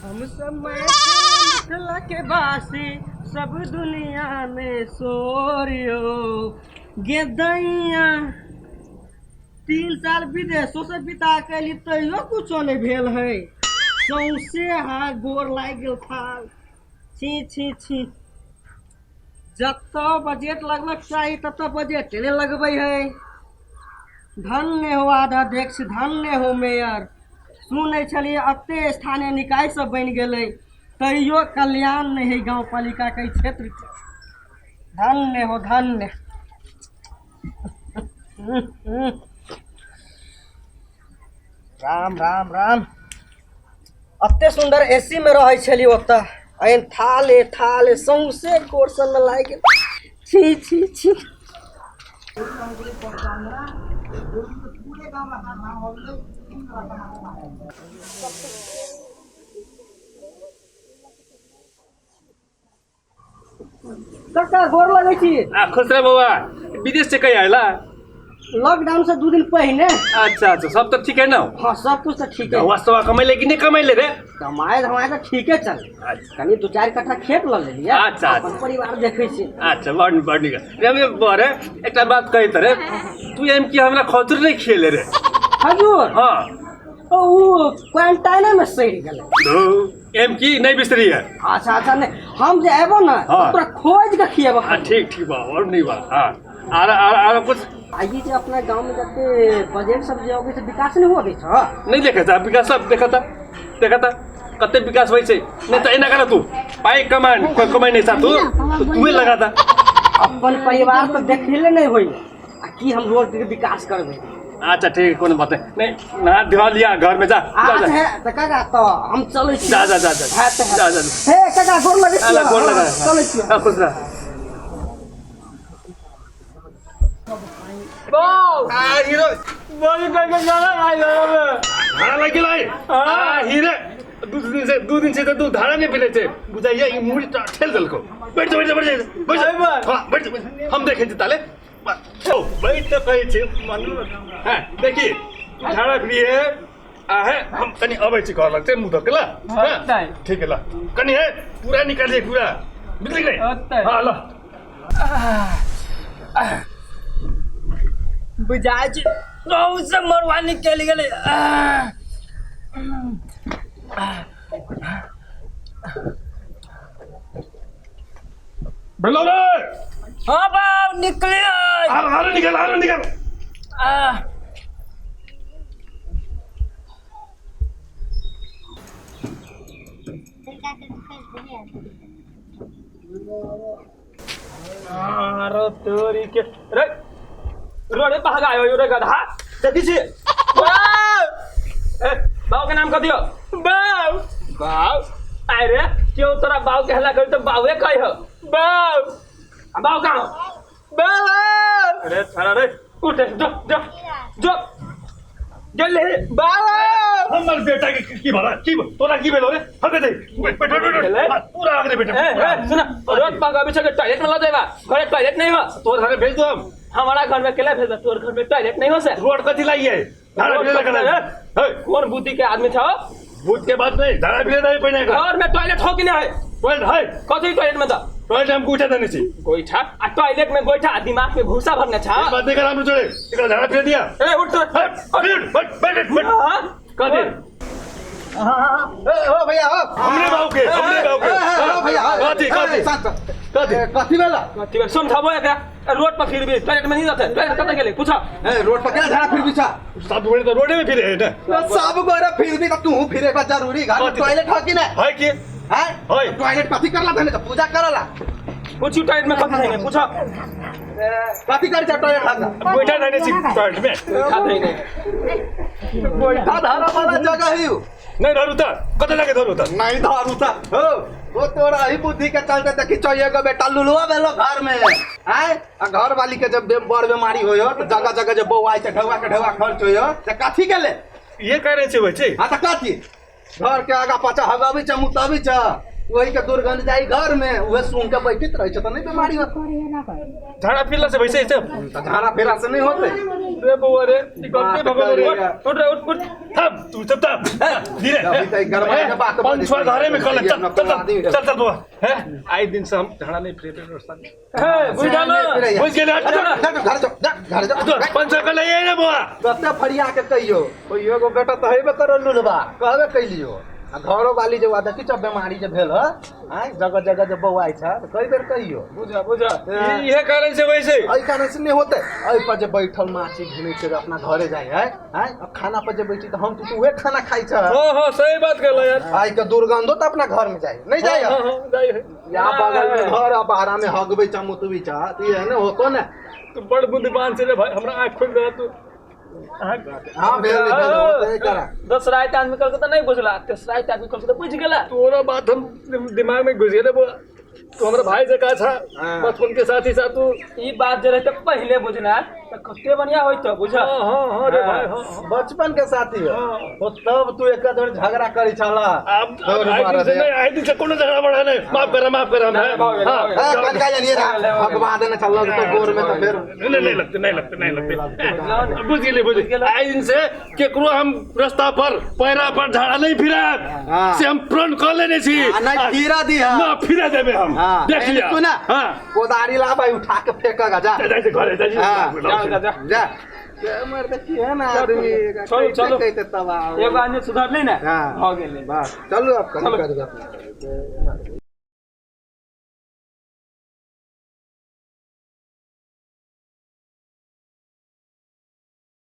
हम सब मिथिला के वासी, सब दुनिया में सोरियो गेदैया। 3 साल विदेशो से बिता के अयली तैयो कुछो नहीं भेल है। सौंसे हाथ गोर लागि गेल थाल। छी छी छी, जतऽ बजट लगबक चाही ततऽ बजट नहि लगबै है। धन्य हो अध्यक्ष, धन्य हो मेयर। सुनै छलियै एते स्थानीय निकाय सब बनि गेलै तैयो कल्याण नहि है गाँव पालिकाके क्षेत्रके। धन्य हो धन्य। राम राम राम। एते सुन्दर ए सी मे रहै छलियै ओतऽ, एहन थाले थाले सौंसे गोर सबमे लागि गेल। छी छी छी। काका गोर लगै छी। आ खुश रह बौआ। विदेश से कहिया आयला? लॉकडाउन से 2 दिन पहिने। अच्छा अच्छा, सब तो ठीक है ना? हाँ, सब कुछ तो ठीक है। गौवा सवा कमैले कि नहीं कमैले रे? कमाए धमाए तो ठीके चल। अच्छा। कनी 2-4 कट्ठा खेत ल लेलियै। अच्छा, अपन अच्छा। परिवार देखै छी। अच्छा, बड़ बड़ नीक। रे हम बड़े एकटा बात कहैत रे, तू एम की हमरा खजूर नहीं खियेले रे? खजूर? हाँ। ओ, उ क्वारंटाइन में सड़ि गेलै। एम की नहीं बिसरी है। अच्छा अच्छा, नहीं हम जे एबो ना, हाँ। तोरा खोज के खिएबो। हाँ, ठीक ठीक बा, और नहीं बा। हाँ, आर आर आर कुछ? आइए जे अपना गांव में जते बजट सब जे होगे से विकास नहीं हुआ दै छ? नहीं देखा था विकास, सब देखा था, देखा था कते विकास होई छै। नहीं तो एना कर तू पाई कमा कमाई नहीं सा तू तो तू लगा था। अपन परिवार तो देखले नहीं होई आ की हम रोड के विकास करबे। अच्छा ठीक है, कोनो बात नहीं। नहीं नहा धोआ लिया घर में जा, जा, आज जा। है त काका तो हम चलै छी। जा, जा, जा, जा। है त है। जा, जा, जा। हे काका गोर लगै छी। अला, गोर लगा। चलै छी। हाँ, खुश रह। बाऊ। आ, हीरो। बोली करके जाना भाई घर में। धारा लग गेलै। आ, हीरे। 2 दिन से त तू धारा नहीं पीले छे। बुझाइया ई मुड़ी ठेल देलको। बैठ जा, बैठ जा, बैठ जा, बैठ जा। हाँ, बैठ जा, बैठ जा। हम देखै छी ताले। ओ, बैठ त कहै छी। हाँ, देखी, तू झाड़ा फ्री है। आ है, हम कनी अबै छी घर लग से मुँह धोके ल। हाँ, होतै। ठीक है ल। कनी है, पूरा निकालिए पूरा। बुझली नहीं? होतै। हाँ, ल। बुझाइ छै बहुत से मरुआ निकलि गेलै। भेलो रे। हाँ बाबू निकले। आरो, आरो निकल, आरो निकल। आरो तोरी के रे रोडे पर हगायो यो रे गधा देखी छी। ए बाबू के नाम कह दियो। बाबू बाबू अरे क्यों तोरा बाबू के हल्ला करी तो बाबूए कही हो। बाबू आ बाबू कहाँ हो? बाबू अरे थारा रे उठ जो जो जो जल्दी बाबू। हमर बेटा के की भला की तोरा की भेलो रे? हटे दे। बैठ, बैठ, बैठ, बैठ। भेलै? हाँ, पूरा आगरे बेटा, ए, पूरा। ए, सुना, रोज पाग अभी छके टॉयलेट में ल जाएगा, घरे टॉयलेट नहीं हो। तोर घरे भेज दो हम। हमारा घर में केला भेज दो, तोर घर में टॉयलेट नहीं हो से। रोड कथी लाई है? धारा रोड पीले कथी लगा लाई है? है? कौन बुद्धि के आदमी था? बुद्धि के बात नहीं, धारा पीले नहीं पहने का। घर में टॉयलेट हो कि नहीं है? टॉयलेट है। कथी टॉयलेट में था? टॉयलेट हम गोइठा देने छी। गोइठा? आ टॉयलेट में गोइठा, आ दिमाग में भूसा भरने छा। एक बात नहीं कर, हम जोड़े। एकरा झाड़ा फिर दिया। ए, उठ तो। हट, उठ, बैठ, बैठ, बैठ, बैठ। हाँ? कथी? हाँ, ए, हो भैया, हो। हमरे बाबू के, हमरे बाबू के। ए, ए, हो भैया, हो। कथी, कथी? ए, शांत। कथी? ए, कथी भेला? कथी भेल? समझाबो एकरा। ए, रोड पर फिर भी टॉयलेट में नहीं जाते। टॉयलेट कतऽ गेलै? पूछो। ए, रोड पर केना झाड़ा फिर भी छा? सब गोरे तो रोडे में फिरे है ना। सब गोरे फिर भी तो तू फिरे बा जरूरी। घर में कथी? टॉयलेट हो कि नहीं? है की? हैं? है। टॉयलेट कथी करला धने? तो पूजा करला। पूछू टॉयलेट में कथी धने? पूछो। कथी करै छै टॉयलेट हाथ? गोइठा धने छी टॉयलेट में। गोइठा धने। गोइठा धरा वाला जगह है उ। नहीं धरू त, कतऽ जाके धरू त? नहीं धरू त। हो, वो तोरा ही बुद्धि के चलते देखी चाहिए गो बेटा लुलुआ भेलो घर में। हैं? आ घर वाली के जब बड़ बीमारी होयो त जगह जगह जे बौआ छै ढौआ के ढौआ खर्च होयो त कथी के ले? ये करै छै होइ छै। हां त कथी? घर के आगा पाछा हगाबी छ मुताबी छ। वही के दुर्गंध जाई घर में, उहे सूंघ के बैठित रहे छै त नहीं बीमारी होत। झाड़ा फिरला से वैसे छै। त झाड़ा फेरा से नहीं होते। रे बउआ रे, ई गलती भगवान रे। उठ रे, उठ उठ। थाम तू सब थाम धीरे। अभी त गड़बड़ के बात। पाँच छह घरे में कल चल चल चल चल चल बउआ हैं, आई दिन से हम झाड़ा नहीं फिरे रास्ता। हे, बुझ जा ना। बुझ गेल। हट घर जाओ, घर जाओ। पाँच छह कल ये रे बउआ। कते फरिया के कहियो, कोई एगो बेटा त हेबे करल लुलबा, कहबे कैलियो। आ घरो वाली जे देखी छ बीमारी जे भेल ह, आय जगह जगह जे बौआइ छ, त कई बेर कहियो। बुझा बुझा। इहे कारण से वैसे एहि कारण से नहीं होते। एहि पर जे बैठल माछी घुमै छै अपना घरे जाइ है, आय अब खाना पर जे बैठी त हम तू उहे खाना खाइ छ। हां हां, सही बात कहला यार। आइ के दुर्गंधो त अपना घर में जाइ नहीं जाइ। हां हां, जाइ है। या बगल में घर आ बाहरा में हगबै छ मुतबै छ, त ई ने होतो ने। तू बड़ बुद्धिमान छे रे भाई, हमरा आंख खोल दे तू। हां भेल नहीं भेल होते करा। दस रात आदमी कल के त नहीं बुझला, तेसरा रात आदमी कल के त बुझ गेला। तोरा बात हम दिमाग में घुस गेले बउआ। तू हमरा भाई जका छा, बचपन के साथी साथ तू। ई बात जे रहते पहले बुझना त कते बढ़िया होइत बुझ। हां हां हां रे भाई, हां बचपन के साथी हो। हो तब तू एक धर झगड़ा करी छला। अब आई दिन से नहीं, आई दिन से कोनो झगड़ा बढ़ा नहीं। माफ कर, माफ कर हम। हां कनका जानिए भगवान देने चल तो गोर में तो फिर नहीं नहीं लगते, नहीं लगते, नहीं लगते। बुझ गेली बुझ गेली। आई दिन से केकरो हम रास्ता पर पैरा पर झाड़ा नहीं फिरा से हम प्रण कर लेने छी। नहीं फिरा दी है ना फिरा देबे हम। देख लिया सुना। हां कोदारी ला भाई उठा के फेंकगा जा। जा जा घरे जा जा जा जा। मर देखी है ना आदमी। चलो चलो कहते तब एगो आदमी सुधरलै ना, हां भ गेलै बस। चलो अब कर।